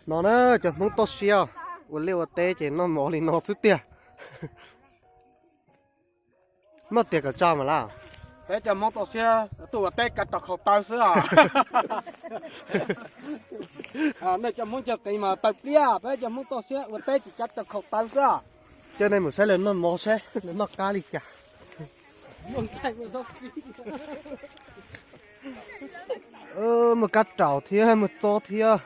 No na, cov Hmoob toj siab ua liaj ua teb ces noj mov li no xwb tiag. Noj tiag kom tso mas lawm. Peb cov Hmoob toj siab tuaj ua teb kav rau khaus taw xwb os. Nej cov Hmoob cov qis mas taw pliab, peb cov Hmoob toj siab ua teb tsis kav rau khaus taw xwb os. Coj nej mus saib lawv noj mov saib lawv noj qab li cas. Muaj kab raus thiab muaj txob thiab.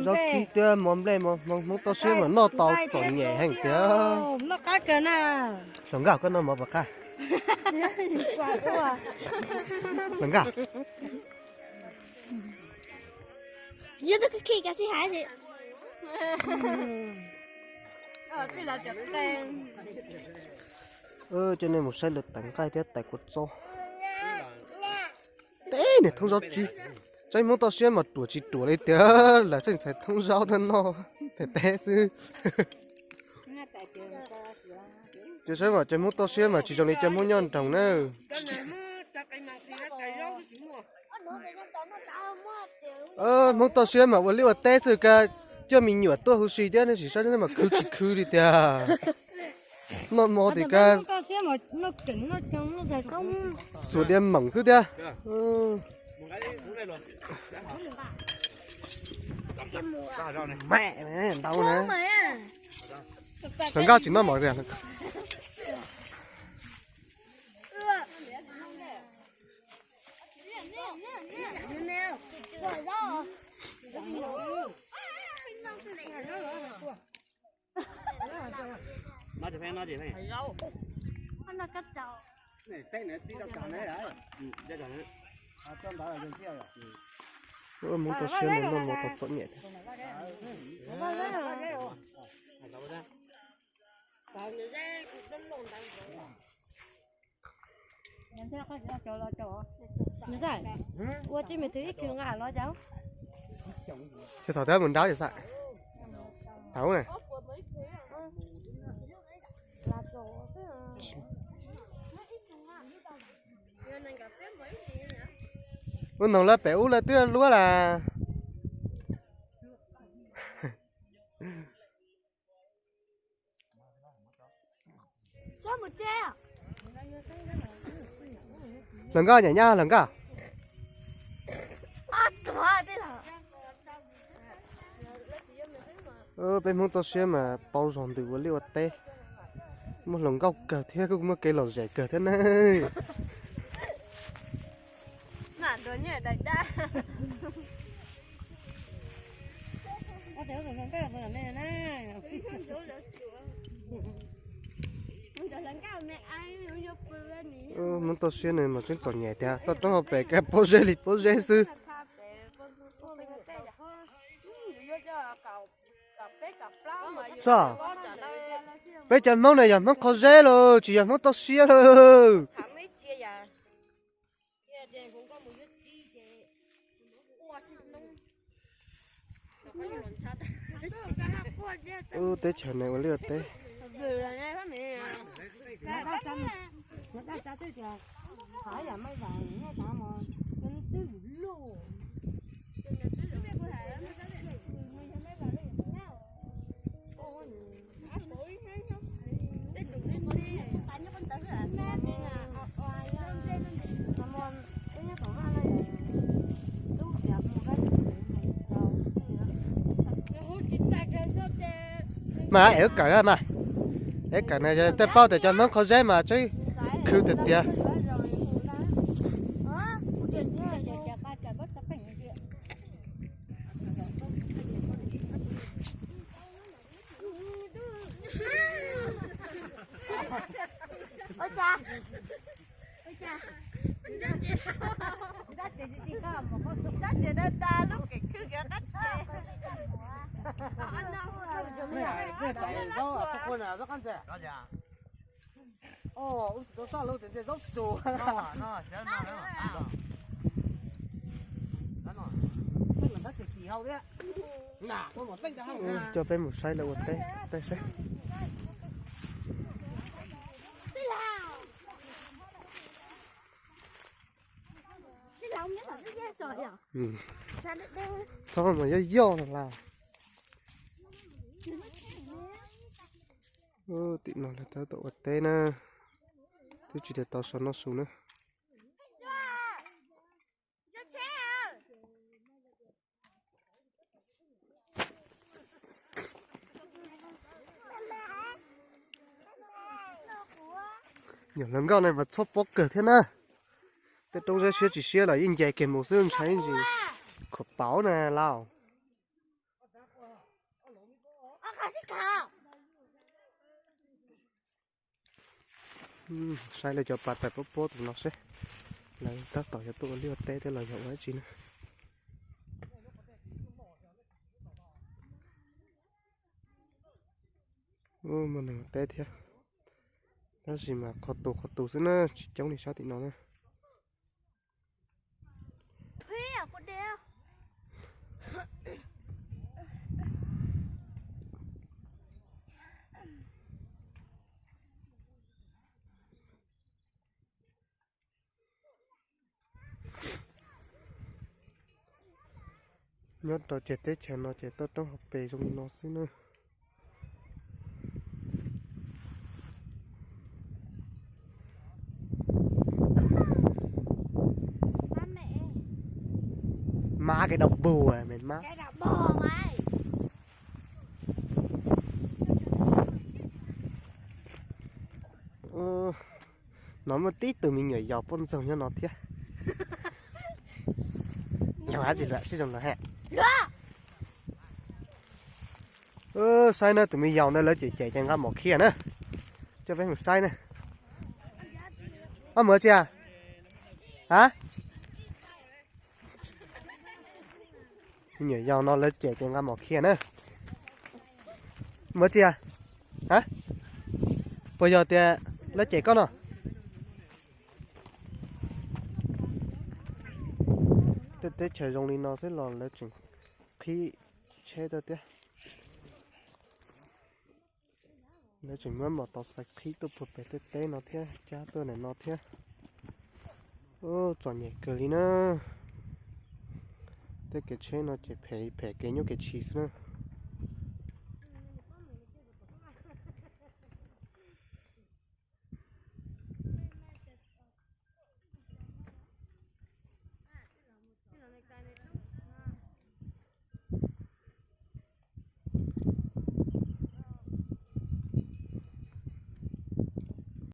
Zaub tsib thiab mov nplej, Hmoob toj siab mas noj tau txom nyem heev tiag. Hluas Nkauj, koj noj mov puas qab? Hluas Nkauj, coj nej mus saib lawv tais nqaij thiab tais kua txob. Teb niag thoob zaub tsib, tseeb Hmoob toj siab mas ruam tsis ruam li tiag, lawv tseem txhais thoob zaub tuaj noj teb xwb. Cov saib mas cov Hmoob toj siab mas tsis zoo li cov Hmoob nyob nroog na. Hmoob toj siab mas ua liaj ua teb xwb, coj me nyuam tuaj huv si thiab nej sim saib mas khwv tsis khwv li tiag. Noj mov tim kab xuas diav meem xwb thiab. Ntau na. Hluas Nkauj tsis noj mov tiag. Hmoob toj siab nws noj mov tau txom nyem thiab. Ua tsis me tus ib kws nqa los cas. Thaum twg mus nrab yog xav thaum na. Ua noog lawv pem ub lawv twb luab las. Hluas Nkauj, nyam nyab Hluas Nkauj. Peb Hmoob toj siab mas paub zog ntws ua liaj ua teb. Muaj hluas nkauj kawg thiab kuj muaj kev lom zem kawg thiab ne. Hmoob toj siab ne mas tseem txom nyem tiag, toj roob hauv pes kaj pob zeb li pob zeb xwb. Txog, peb cov Hmoob ne yog Hmoob qhov zeb lawm tsis yog Hmoob toj siab lawm. Teb chaws ne ua liaj teb. Mas ev kawm mas, ev kawm na tej paub tias cov Hmoob qhov zeb mas tseem khwv tiag tiag. Coj peb mus saib lawv ua teb, peb saib. Txhob mas yoj yoj no las. Tim no lawv tab tom ua teb na, twb tsis tau tau so noj su na. Yog hluas nkauj no mas txhob pob kawg thiab na. Tej roob zeb siab tsis siab los yeej nce kiag mus xwb, ntshai ntsis khuam pauv na lauj. Saib lawv cov pas tawm pob pob tus no seb lawv tab tom yuav tuaj ua liaj ua teb thiab los yog ua dab tsi na. Muaj neeg ua teb thiab, tab sis mas qhov tus qhov tus xwb na, tsis coob li sab tim no na. Nyob rau ces teb chaws no ces toj roob hauv pes zoo li no xwb na. Mab cái đầu bù à, mệt mab. Hnov muaj tib tug me nyuam yaus poj ntxoog nyob no thiab. Yog dab tsi lawm sib zoo no ha. Saib na, tus me yaus ntawd lawv cem cem ces nqa mom khiav na. Coj peb mus saib na. Ob mus tsi a? A, me nyuam yaus no lawv cem ces nqa mom khiav na. Mus tsi a? A, puas yog tias lawv cem koj no? Tej teb chaws zoo li no xwb los lawv tseem qhib tsheb tuaj thiab. Lawv tseem muab mos tau xaiv qhib tuaj puag pem tej teb no thiab cab tuaj ntawm no thiab. Txom nyem kawg li na. Tej kev tsheb no ces phem li phem kev nyuj kev tshis xwb na.